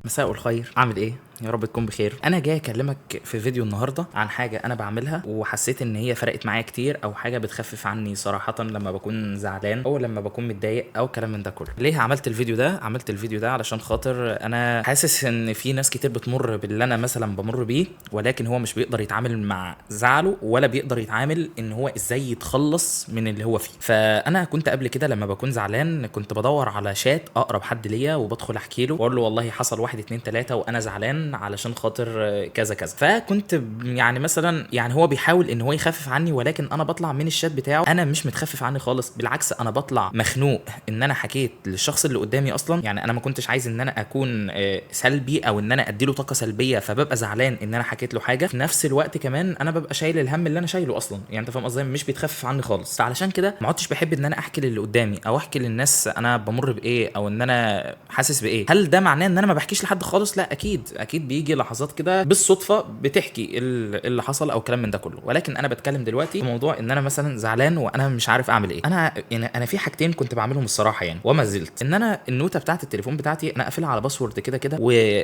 مساء الخير، عامل ايه؟ يا رب تكون بخير. انا جاي اكلمك في فيديو النهارده عن حاجة انا بعملها وحسيت ان هي فرقت معايا كتير، او حاجة بتخفف عني صراحة لما بكون زعلان او لما بكون متضايق او كلام من ده كله. ليه عملت الفيديو ده؟ عملت الفيديو ده علشان خاطر انا حاسس ان في ناس كتير بتمر باللي انا مثلا بمر بيه، ولكن هو مش بيقدر يتعامل مع زعله ولا بيقدر يتعامل ان هو ازاي يتخلص من اللي هو فيه. فانا كنت قبل كده لما بكون زعلان كنت بدور على شات اقرب حد ليا وبدخل احكي له واقول له والله حصل 1 2 3 وانا زعلان علشان خاطر كذا كذا. فكنت يعني مثلا يعني هو بيحاول ان هو يخفف عني، ولكن انا بطلع من الشات بتاعه انا مش متخفف عني خالص، بالعكس انا بطلع مخنوق ان انا حكيت للشخص اللي قدامي اصلا. يعني انا ما كنتش عايز ان انا اكون سلبي او ان انا اديله طاقة سلبية، فببقى زعلان ان انا حكيت له حاجة. في نفس الوقت كمان انا ببقى شايل الهم اللي انا شايله اصلا، يعني انت فاهم قصدي، مش بيتخفف عني خالص. فعلشان كده ما عدتش بحب ان انا احكي للي قدامي او احكي للناس انا بمر بايه او ان انا حاسس بايه. هل ده معناه ان انا ما بحكيش لحد خالص؟ لا، اكيد اكيد بيجي لحظات كده بالصدفة بتحكي اللي حصل او كلام من ده كله، ولكن انا بتكلم دلوقتي في موضوع ان انا مثلا زعلان وانا مش عارف اعمل ايه. انا يعني انا في حاجتين كنت بعملهم الصراحة يعني وما زلت، ان انا النوته بتاعه التليفون بتاعتي انا قافلها على password كده كده،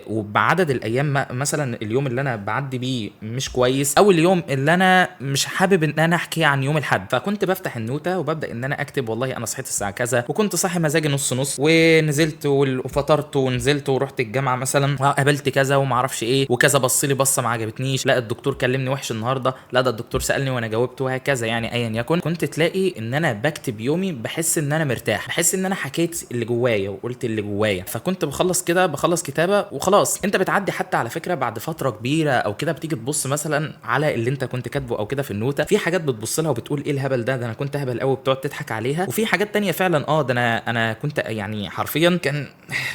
وبعدد الايام مثلا اليوم اللي انا بعدي بيه مش كويس او اليوم اللي انا مش حابب ان انا احكي عن يوم الاحد، فكنت بفتح النوته وببدا ان انا اكتب والله انا صحيت الساعة كذا وكنت صاحي مزاجي نص نص، ونزلت وفطرت ونزلت ورحت الجامعة مثلا وقابلت كذا وما اعرفش ايه وكذا، بص لي بصة ما عجبتنيش، لا الدكتور كلمني وحش النهارده، لا ده الدكتور سالني وانا جاوبت، وهكذا يعني ايا يكن. كنت تلاقي ان انا بكتب يومي بحس ان انا مرتاح، بحس ان انا حكيت اللي جوايا وقلت اللي جوايا. فكنت بخلص كده، بخلص كتابه وخلاص. انت بتعدي حتى على فكرة بعد فترة كبيرة او كده بتيجي تبص مثلا على اللي انت كنت كاتبه او كده في النوته، في حاجات بتبص لها وبتقول ايه الهبل ده، ده انا كنت هبل قوي، بتقعد تضحك عليها. وفي حاجات تانية فعلا ده انا كنت يعني حرفيا كان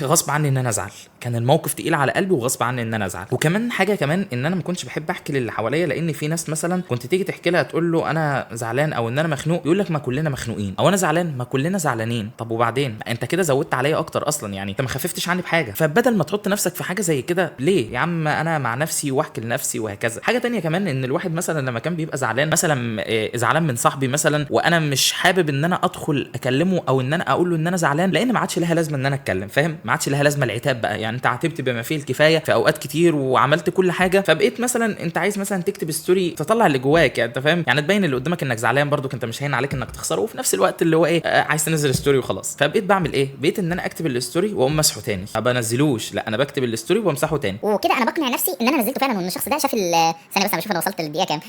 غصب عني ان انا ازعل، كان الموقف تقيل على قلبي وغصب عني ان انا ازعل. وكمان حاجة كمان ان انا ما كنتش بحب احكي للي حواليا، لان في ناس مثلا كنت تيجي تحكي لها تقول له انا زعلان او ان انا مخنوق، يقول لك ما كلنا مخنوقين، او انا زعلان ما كلنا زعلانين. طب وبعدين انت كده زودت عليا اكتر اصلا، يعني انت ما خففتش عني بحاجة. فبدل ما تحط نفسك في حاجة زي كده ليه يا عم، انا مع نفسي واحكي لنفسي وهكذا. حاجة تانية كمان ان الواحد مثلا لما كان بيبقى زعلان مثلا زعلان من صاحبي مثلا، وانا مش حابب ان انا ادخل اكلمه او ان انا اقول له ان انا زعلان، لان ما عادش لها لازمه ان انا اتكلم، فاهم؟ ما عادش لها لازمه العتاب بقى، يعني انت عاتبت بما فيه الكفاية في اوقات كتير وعملت كل حاجة، فبقيت مثلا انت عايز مثلا تكتب story تطلع اللي جواك، يعني انت فاهم، يعني تبين اللي قدامك انك زعلان برضو انت مش هين عليك انك تخسره، وفي نفس الوقت اللي هو ايه عايز تنزل story وخلاص. فبقيت بعمل ايه؟ بقيت ان انا اكتب ال story واقوم مسحه تاني، ما بنزلوش، لا انا بكتب ال story وامسحه تاني. وكده انا بقنع نفسي ان انا نزلته فعلا، وان الشخص ده شاف ثانية بس انا بشوف انا وصلت للدقيقه كام،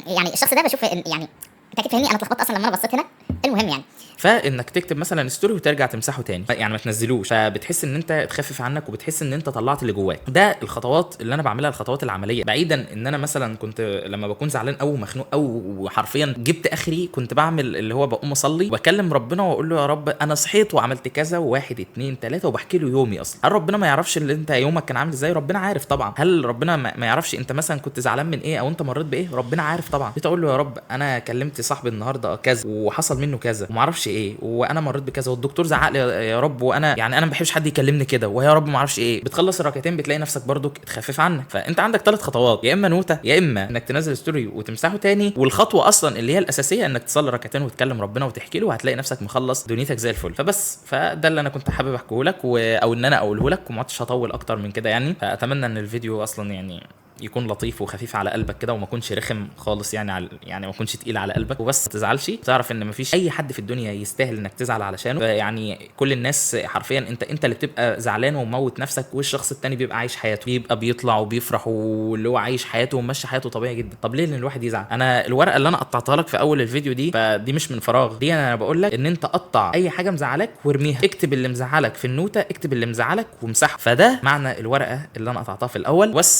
يعني الشخص ده بشوف يعني انت اكيد فاهمني، انا اتلخبطت اصلا لما انا بصيت هنا. المهم يعني فانك تكتب مثلا story وترجع تمسحه تاني، يعني ما تنزلوش، فبتحس ان انت تخفف عنك وبتحس ان انت طلعت اللي جواك. ده الخطوات اللي انا بعملها، الخطوات العملية. بعيدا ان انا مثلا كنت لما بكون زعلان او مخنوق او حرفيا جبت اخري، كنت بعمل اللي هو بقوم اصلي واكلم ربنا واقول له يا رب انا صحيت وعملت كذا و1 2 3، وبحكي له يومي اصلا. هل ربنا ما يعرفش اللي انت يومك كان عامل ازاي؟ ربنا عارف طبعا. هل ربنا ما يعرفش انت مثلا كنت زعلان من ايه او انت مريت بايه؟ ربنا عارف طبعا. بتقول له يا رب انا كلمت صاحبي النهارده كذا وحصل منه كذا وما اعرفش ايه، وانا مريت بكذا والدكتور زعق لي يا رب، وانا يعني انا ما بحبش حد يكلمني كده، ويا رب ما اعرفش ايه. بتخلص الركعتين بتلاقي نفسك برضو اتخفف عنك. فانت عندك 3 خطوات، يا اما نوته، يا اما انك تنزل story وتمسحه تاني، والخطوة اصلا اللي هي الاساسية انك تصلي ركعتين وتكلم ربنا وتحكي له، وهتلاقي نفسك مخلص دنيتك زي الفل. فبس فده اللي انا كنت حابب احكيه لك او ان انا اقوله لك، وما عدتش هطول اكتر من كده يعني. فاتمنى ان الفيديو اصلا يعني يكون لطيف وخفيف على قلبك كده، وما يكونش رخم خالص، يعني على يعني ما يكونش تقيل على قلبك. وبس ما تزعلش، تعرف ان مفيش اي حد في الدنيا يستاهل انك تزعل علشانه. يعني كل الناس حرفيا انت اللي بتبقى زعلان وموت نفسك، والشخص التاني بيبقى عايش حياته، بيبقى بيطلع وبيفرح واللي هو عايش حياته وماشي حياته طبيعي جدا. طب ليه ان الواحد يزعل؟ انا الورقة اللي انا قطعتها لك في اول الفيديو دي، فدي مش من فراغ، دي انا بقول لك ان انت قطع اي حاجة مزعلك وارميها، اكتب اللي مزعلك في النوته، اكتب اللي مزعلك وامسحه. فده معنى الورقة اللي انا قطعتها في الاول. بس.